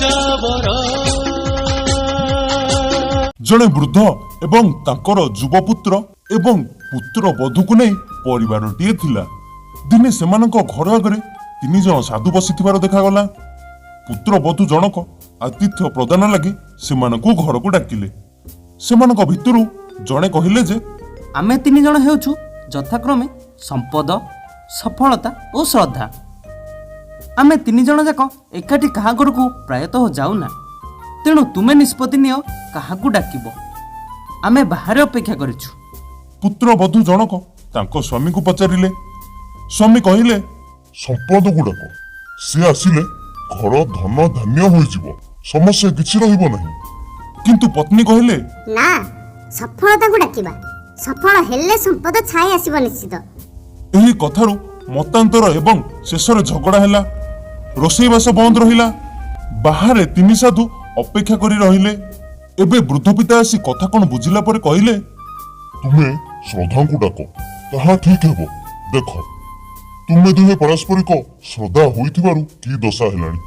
ଯାବର। ଜଣେ ବୃଦ୍ଧ ଏବଂ ତାଙ୍କର ଯୁବପୁତ୍ର ଏବଂ ପୁତ୍ର ବଧୂକୁ ନେଇ ପରିବାରଟିଏ ଥିଲା। ଦିନେ ସେମାନଙ୍କ ଘର ଆଗରେ 3 ଜଣ ସାଧୁ ବସିଥିବାର ଦେଖାଗଲା। ପୁତ୍ର ବଧୂ ଜଣକ ଆତିଥ୍ୟ ପ୍ରଦାନ ଲାଗି ସେମାନଙ୍କୁ ଘରକୁ ଡାକିଲେ। ସେମାନଙ୍କ ଭିତରୁ ଜଣେ କହିଲେ ଯେ, ଆମେ 3 ଜଣ ହେଉଛୁ ଯଥାକ୍ରମେ ସମ୍ପଦ, ସଫଳତା ଓ ଶ୍ରଦ୍ଧା। ଆମେ 3 ଜଣ ଯାକ ଏକାଠି କାହା ଘରକୁ ପ୍ରାୟତଃ ଯାଉନା। ତେଣୁ ତୁମେ ନିଷ୍ପତ୍ତି ନିଅ କାହାକୁ ଡାକିବ। ଆମେ ବାହାରେ ଅପେକ୍ଷା କରିଛୁ। ପୁତ୍ର ବଧୂ ଜଣକ ତାଙ୍କ ସ୍ୱାମୀକୁ ପଚାରିଲେ। ସ୍ୱାମୀ କହିଲେ, ସମ୍ପଦ ଗୁଡାକ, ସେ ଆସିଲେ ଘର ଧନ ଧାନ୍ୟ ହୋଇଯିବ, ସମସ୍ୟା କିଛି ରହିବ ନାହିଁ। କିନ୍ତୁ ପତ୍ନୀ କହିଲେ, ନା, ସଫଳତାକୁ ଡାକିବା। ସଫଳ ହେଲେ ସମ୍ପଦ ଛାଇ ଆସିବ ନିଶ୍ଚିତ। ଏହି କଥାରୁ ମତାନ୍ତର ଏବଂ ଶେଷରେ ଝଗଡ଼ା ହେଲା। ରୋଷେଇବାସ ବନ୍ଦ ରହିଲା। ବାହାରେ ତିନି ସାଧୁ ଅପେକ୍ଷା କରି ରହିଲେ। ଏବେ ବୃଦ୍ଧ ପିତା ଆସି କଥା କଣ ବୁଝିଲା ପରେ କହିଲେ, ତୁମେ ଶ୍ରଦ୍ଧାଙ୍କୁ ଡାକ, ତାହା ଠିକ ହେବ। ଦେଖ, ତୁମେ ଦୁହେଁ ପାରସ୍ପରିକ ଶ୍ରଦ୍ଧା ହୋଇଥିବାରୁ କି ଦଶା ହେଲାଣି।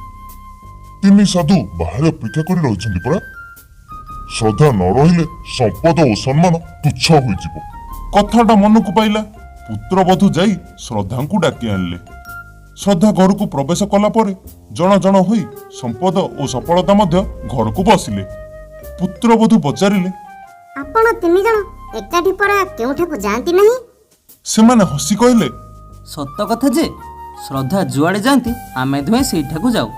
ତିନି ସାଧୁ ବାହାରେ ଅପେକ୍ଷା କରି ରହିଛନ୍ତି ପରା। ଶ୍ରଦ୍ଧା ନ ରହିଲେ ସମ୍ପଦ ଓ ସମ୍ମାନ ତୁଚ୍ଛ ହୋଇଯିବ। କଥାଟା ମନକୁ ପାଇଲା। ପୁତ୍ରବଧୂ ଯାଇ ଶ୍ରଦ୍ଧାଙ୍କୁ ଡାକି ଆଣିଲେ। ଶ୍ରଦ୍ଧା ଘରକୁ ପ୍ରବେଶ କଲା ପରେ ଜଣ ଜଣ ହୋଇ ସମ୍ପଦ ଓ ସଫଳତା ମଧ୍ୟ ଘରକୁ ବସିଲେ। ପୁତ୍ରବଧୂ ପଚାରିଲେ, ଆପଣ 3 ଜଣ ଏକାଠି ପରା କେଉଁଠାକୁ ଯାଆନ୍ତି ନାହିଁ? ସେମାନେ ହସି କହିଲେ, ସତ କଥା ଯେ, ଶ୍ରଦ୍ଧା ଯୁଆଡ଼େ ଯାଆନ୍ତି ଆମେ ଦୁହେଁ ସେଇଠାକୁ ଯାଉ।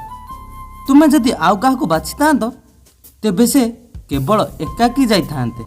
ତୁମେ ଯଦି ଆଉ କାହାକୁ ବାଛିଥାନ୍ତ, ତେବେ ସେ କେବଳ ଏକାକୀ ଯାଇଥାନ୍ତେ।